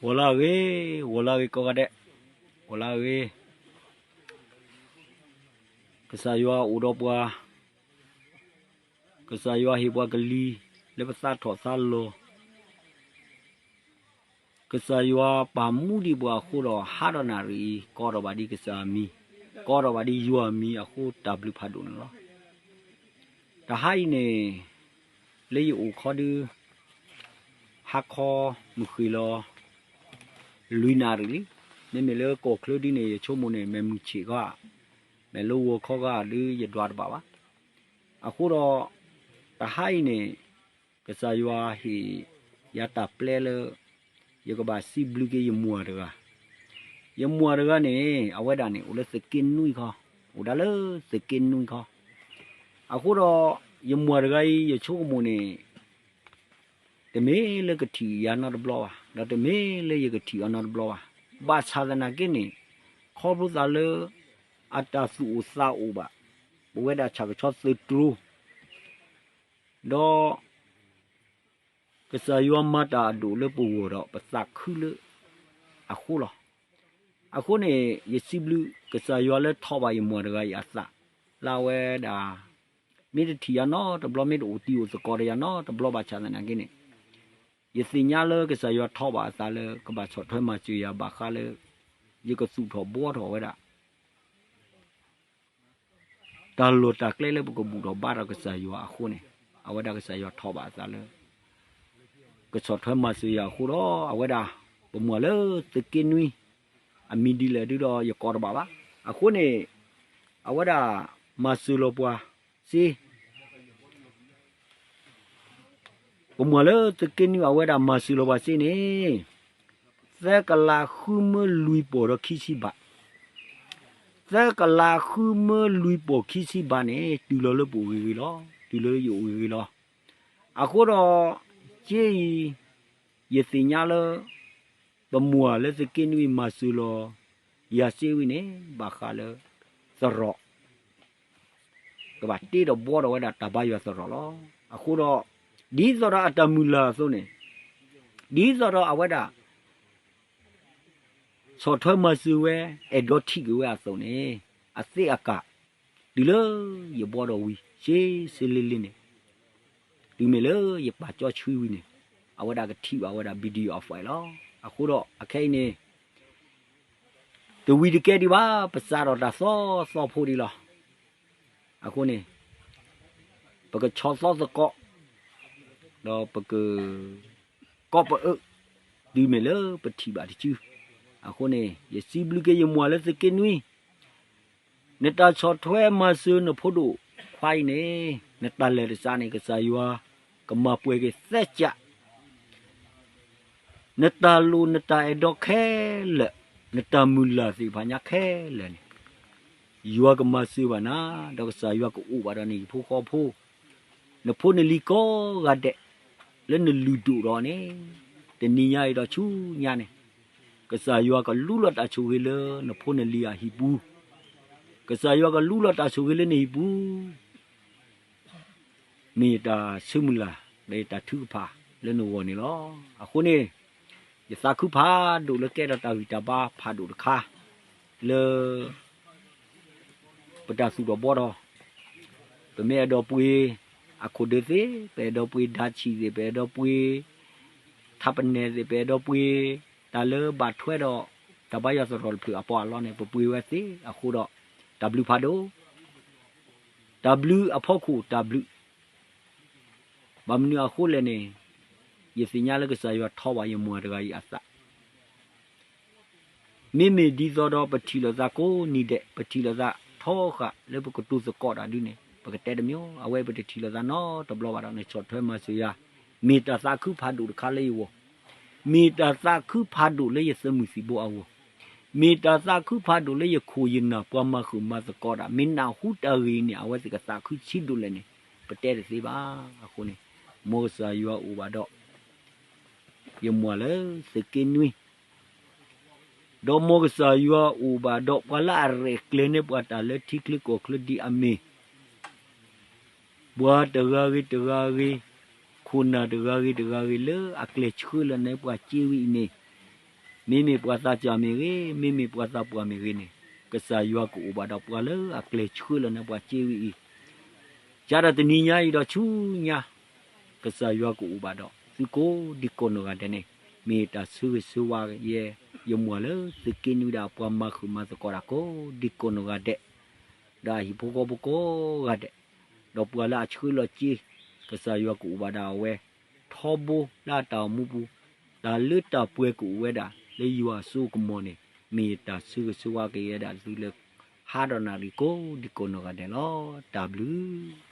ဂီၤလၢအဂ့ၤ, ဂီၤလၢအဂ့ၤကိးဂၤဒဲး, ဂီၤလၢအဂ့ၤ, ကစၢ်ယွၤအိၣ်ဒီးပှၤ, ကစၢ်ယွၤဟ့ၣ်ပှၤကလံၤလၢပသးထီၣ်သးလီၤ, ကစၢ်ယွၤပာ်မူဒံးပှၤအဃိဒီး ဟါဒီးနၣ်ရံၣ်အံၤ ကိးထီၣ်ဘၣ်ဒံးကစၢ်အမံၤ, ကိးထီၣ်ဘၣ်ဒံးယွၤအမံၤအဃိ တၢ်ဘျုးဖးဒိၣ်န့ၣ်လီၤ. တဟါအံၤန့ၣ် လၢယအိၣ်ခီဒု ဟါခီမုၢ်ဃ့ၢ်လီၤ လွံၢ်နၣ်ရံၣ်လံ. မ့မ့ၢ်လၢကီၢ်ချၢဒ်န့ၣ် ယဆိကမိၣ်န့ၣ် မ့ၢ်မုၢ်ဆ့ၣ်ခီဧါ, မ့ၢ်လၢဂီၤခီခီဧါဒု ယဒွးတဘၣ်ဘၣ်. အဃိဒီး တဟါအံၤန့ၣ် ကစၢ်ယွၤဟ့ၣ်ယၤတၢ်ပျဲလၢ ယကဘၣ်စံးဘျုးက့ၤယမုၢ်တဂၤ, ယမုၢ်တဂၤန့ၣ် အဝဲဒၣ်န့ၣ် အိၣ်လၢသုးက့နွံခီ, အိၣ်ဒၣ်လၢသုးက့နွံခီ. အဃိဒီး ယမုၢ်တဂၤအံၤ ယဆိကမိၣ်န့ၣ် တမ့ၢ်လၢကထံၣ်ယၤနီတဘျီဘၣ်, ဒီးတမ့ၢ်လၢယကထံၣ်အီၤနီတဘျီဘၣ်. ဘၣ်ဆၣ်သနာ်က့န့ၣ် ခီဖျိသးလၢ အတၢ်သူၣ်အိၣ်သးအိၣ်ဘၣ်, ပဝဲဒၣ်ဆၣ်ကဆီသုးတြိၤ ဒီး ကစၢ်ယွၤမၤတၢ်အဒိၣ်လၢပဂီၢ်ဒီး ပသးခုလၢအဃိလီၤ. အဃိန့ၣ် ယစံးဘျုးကစၢ်ယွၤလၢထီၣ်ဘၣ်ယမုၢ်တဂၤအံၤအသး, လၢအဝဲဒၣ် မ့ၢ်တထံၣ်ယၤနီတဘျီ မ့ၢ်တအိၣ်တံၢ်အိၣ်သကိးဒီးယၤနီတဘျီဘၣ်ဆၣ်သနာ်က့န့ၣ်, ယသ့ၣ်ညါလၢကစၢ်ယွၤထီၣ်ဘၣ်အသးလၢ ကဘၣ်ဆီၣ်ထွဲမၤစၢၤယၤဘၣ်ဃးလၢ ယကသူၣ်ထီၣ်ဘှီထီၣ်ဝဲဒၣ် တၢ်လီၢ်တၢ်ကျဲလၢပကဘူၣ်ထီၣ်ဘါထီၣ်ကစၢ်ယွၤအဃိန့ၣ်, အဝဲဒၣ်ကစၢ်ယွၤထီၣ်ဘၣ်အသးလၢ ကဆီၣ်ထွဲမၤစၢၤယၤအဃိဒီး အဝဲဒၣ် ပမုၢ်လၢသုးက့နွံ အမံၤဒ်လဲၣ်ဒုဒီးယကိးတဘၣ်ဘၣ်. အဃိန့ၣ် အဝဲဒၣ်မၤစၢၤလီၤပှၤစ့ ပမုၢ်လၢသုးက့နွံအဝဲဒၣ်မၤစၢၤလီၤပှၤစ့န့ၣ် သၢကလးဃုမၢလွံၢ်ပီၢ်ဒီးခံဆံဘး, သၢကလးဃုမၢလွံၢ်ပီၢ်ခံဆံဘးန့ၣ် တုၤလီၤလၢပအိၣ်ဂ့ၤဂ့ၤလီၤ, တုၤလၢယအိၣ်ဂ့ၤဂ့ၤလီၤ. အဃိဒီး က့အံၤ ယသ့ၣ်ညါလၢ ပမုၢ်လၢသုးက့နွံမၤစၢၤလီၤ ယၤစ့ဝံၤန့ၣ် ဘၣ်ဃးလၢ သရိာ် ကဘၣ်တ့ဒီးဘှီထီၣ်ဝဲဒၣ်တၢ်ဘါယွၤသရိာ်လီၤ. အဃိဒီး ဒ်သိးဒီးအတၢ်မုၢ်လၢ်အသိးန့ၣ်, ဒ်သိးဒီးအဝဲဒၣ် ဆီၣ်ထွဲမၤစၢၤဝဲ အဲၣ်ဒိးထံၣ်က့ၤဝဲအသိးန့ၣ်, အသ့အကး တုၤလၢယဘှီဒီးဝံၤ စ့စ့လ့လ့န့ၣ်, တုၤမ့ၢ်လၢယပာ်ကၠီဆှံဝံၤန့ၣ်, အဝဲဒၣ်ကထံၣ်ဘၣ်ဝဲဒၣ် video အ file လီၤ. အဃိဒီးအခဲအံၤန့ၣ် တဝံၤတကဲဒံးဘၣ်, ပစးထီၣ်တၢ်သီသီဖိဒံးလီၤ. အဃိန့ၣ် ပကဆီၣ်သီသကိး ဒီးပက ကိးပအၢ တုၤမ့ၢ်လၢပထံၣ်ဘၣ်တစု. အဃိန့ၣ် ယစံးဘျုးက့ၤယမုၢ်လၢသုးက့နွံ, နတၢ်ဆီၣ်ထွဲမၤစၢၤနဖိဒိၣ်ခွါအံၤန့ၣ်, နတၢ်လဲၤတစးန့ၣ် ကစၢ်ယွၤကမၤပှဲၤက့ၤသဲစး နတၢ်လိၣ်နတၢ်အဲၣ်ဒိးခဲလၢာ်, နတၢ်မုၢ်လၢ်သ့ၣ်တဖၣ်ညါခဲလၢာ်န့ၣ်, ယွၤကမၤစၢၤဘၣ်နၤ, ဒီးကစၢ်ယွၤကအိၣ်ဘၣ်ဒီးနဟံၣ်ဖိဃီဖိ, နဖိနလံၤကိးဂၤဒဲး, လၢနလုၢ်ဒိၣ်ဒီးန့ၣ်, တနံၤညါအံၤဒီးဆူညါန့ၣ်, ကစၢ်ယွၤကလူလီၤတၢ်ဆိၣ်ဂ့ၤလၢနဖိနလံၤအဟံၣ်ပူၤ, ကစၢ်ယွၤကလူလီၤတၢ်ဆိၣ်ဂ့ၤလၢနဟံၣ်ပူၤ မ့ၢ်ယတၢ်ဆၢမုၢ်လၢ် ဒီးယတၢ်ထုကဖၣ်လၢနဂီၢ်န့ၣ်လီၤ. အဃိန့ၣ် ယသးခုဖးဒိၣ်လၢကဲထီၣ်တၢ်ဂံၢ်တၢ်ဘါဖးဒိၣ်တခါ လၢ ပတၢ်သူၣ်ထီၣ်ဘှီထီၣ်, ပမ့ၢ်အဲၣ်ဒိးပှ့ၤအခိၣ်ဒၢသ့ၣ်, ပအဲၣ်ဒိးပှ့ၤဒါဆံၣ်သ့ၣ်, ပအဲၣ်ဒိးပှ့ၤ ထးပနဲၣ်သ့ၣ်, ပအဲၣ်ဒိးပှ့ၤ တၢ်လၢဘၣ်ထွဲဒီး တၢ်ဘါယွၤသရိာ်တဖျၢၣ်အပီးအလီန့ၣ် ပပှ့ၤဝဲသ့အဃိဒီး တၢ်ဘျုးဖးဒိၣ်, တၢ်ဘျုးအဖီခိၣ်တၢ်ဘျုး ဘၣ်မနုၤအဃိလဲၣ်န့ၣ်, ယသ့ၣ်ညါလၢကစၢ်ယွၤထီဘၣ်ယမုၢ်တဂၤအံၤအသး မ့မ့ၢ်ဒ်သိးဒီးပထံၣ်လိာ်သးကိးနံၤဒဲး, ပထံၣ်လိာ်သးထီဃာ်လၢပကတိၤသကိးတၢ်ဒ်န့ၣ်, ပကတဲတမံၤ, အဝဲပတထံၣ်လိာ်သးနီတဘျီဘၣ်ဒီး နဆီၣ်ထွဲမၤစၢၤယၤ, မ့ၢ်တၢ်သးခုဖးဒိၣ်တခါလၢယဂီၢ်, မ့ၢ်တၢ်သးခုဖးဒိၣ်လၢယသုးမုၢ်သံၣ်ဘိအဂီၢ်, မ့ၢ်တၢ်သးခုဖးဒိၣ်လၢယခိၣ်ယနၢ်ပှၤမၤဃုာ်မၤသကိးတၢ်, မ့ၢ်နၢ်ဟူတၢ်ဂ့ၢ်န့ၣ် အဝဲသ့ၣ်ကသးခုဆံးဒိၣ်လဲၣ်န့ၣ် ပတဲတသ့ဘၣ်. အဃိန့ၣ် မ်ကစၢ်ယွၤအိၣ်ဘၣ်ဒီး ယမုၢ်လၢသုးက့နွံ ဒီးမ်ကစၢ်ယွၤအိၣ်ဘၣ်ဒီးပှၤလၢအရဲၣ်ကျဲၤန့ၢ်ပှၤတၢ်လၢထံချၢကီၢ်ချၢဒ်အမ့ၢ် ပှၤတဂၤဂ့ၤတဂၤဂ့ၤ, ခိၣ်နၢ်တဂၤဂ့ၤတဂၤဂ့ၤလၢအကျဲၤဆှၢလၢန့ၣ်ပှၤစ့ဝံၤအံၤန့ၣ်, မ့မ့ၢ်ပှၤသးစၢ်မ့ၢ်ဂ့ၤ, မ့မ့ၢ်ပှၤသးပှၢ်မ့ၢ်ဂ့ၤန့ၣ်, ကစၢ်ယွၤကအိၣ်ဘၣ်ဒီးပှၤလၢအကျဲၤဆှၢလီၤန့ၢ်ပှၤစ့ဝံၤအံၤ, ကဒီးတနံၤညါအံၤဒီးဆူညါ, ကစၢ်ယွၤကအိၣ်ဘၣ်ဒီးသုကိးဒံကိးနီၢ်ဂၤဒဲးန့ၣ်, မ့ၢ်တၢ်ဆၢဂ့ၤဆၢဝါယဲ, ယမုၢ်လၢသုးက့နွံဒၣ်ပှၤမၤဃုာ်မၤသကိးတၢ်ကိးဒံကိးနီၢ်ဂၤဒဲး, ဒီးအဟံၣ်ဖိဃီဖိကိးဂၤဒဲး, ဒီးပှၤလၢအဆှၢလီၤစ့, ကစၢ်ယွၤကအိၣ်ဘၣ်ဒီးအဝဲ, ထီဘိလၢအတၢ်အိၣ်မူပူၤ, တၢ်လၢတၢ်ပှဲၤကအိၣ်ဝဲဒၣ်လၢယွၤအစိအကမီၤန့ၣ်, မ့ၢ်တၢ်ဆၢဂ့ၤဆၢဝါက့ၤဝဲဒၣ်သုလၢ ဟါဒီးနၣ်ရံၣ်ကိးဒံကိးနီၢ်ဂၤဒဲးလီၤ. တၢ်ဘျုး